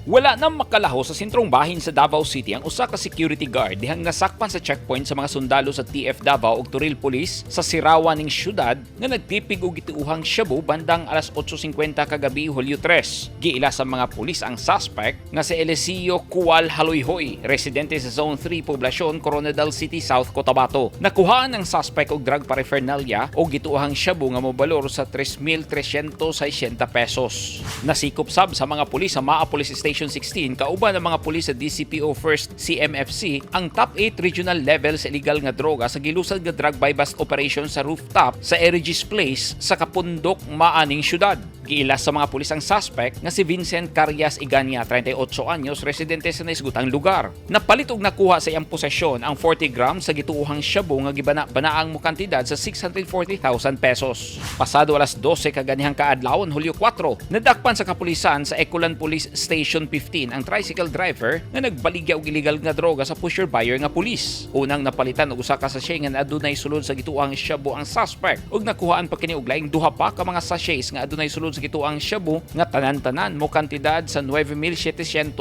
Wala nang makalaho sa sentrong bahin sa Davao City ang usa ka security guard dihang nasakpan sa checkpoint sa mga sundalo sa TF Davao ug Toril Police sa Sirawan ning syudad nga nagtipig og gituohang shabu bandang alas 8:50 kagabi, Hulyo 3. Giila sa mga pulis ang suspect nga si Eliseo Kuwal Haloyhoy, residente sa Zone 3, Poblacion, Koronadal City, South Cotabato. Nakuhaan ang suspect og drug paraphernalia o gituohang shabu nga mobalor sa 3,360 pesos. Nasikop sab sa mga pulis sa Maa Police Station 16 kauban ng mga pulis sa DCPO First CMFC ang top 8 regional level sa illegal nga droga sa gilusad nga drug buy bust operation sa rooftop sa Erigis Place sa Kapundok, Maaning syudad. Giila sa mga pulis ang suspect nga si Vincent Carias Igania, 38 anyos, residente sa naisgutang lugar. Napalit og nakuha sa iyang posesyon ang 40 grams sa gituohang shabu nga gibana-banaang mo kantidad sa 640,000 pesos. Pasado alas 12 kaganihang kaadlawon, Hulyo 4, nadakpan sa kapulisan sa Ecoland Police Station 15 ang tricycle driver nga nagbaligya og illegal nga droga sa pusher buyer nga pulis. Unang napalitan og usa ka sachet nga adunay sulod sa gituohang shabu ang suspect ug nakuhaan pa kini og laing duha pa ka mga sachets nga adunay sulod sa gituohang shabu nga tanan-tanan mo kantidad sa 9,760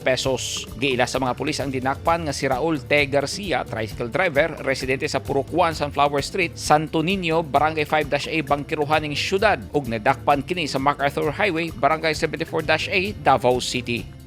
pesos. Giila sa mga pulis ang dinakpan nga si Raul T. Garcia, tricycle driver, residente sa Purok 1, Sunflower Street, Santo Niño, Barangay 5-A, Bangkerohan ning syudad ug nadakpan kini sa MacArthur Highway, Barangay 74-A, Davao City.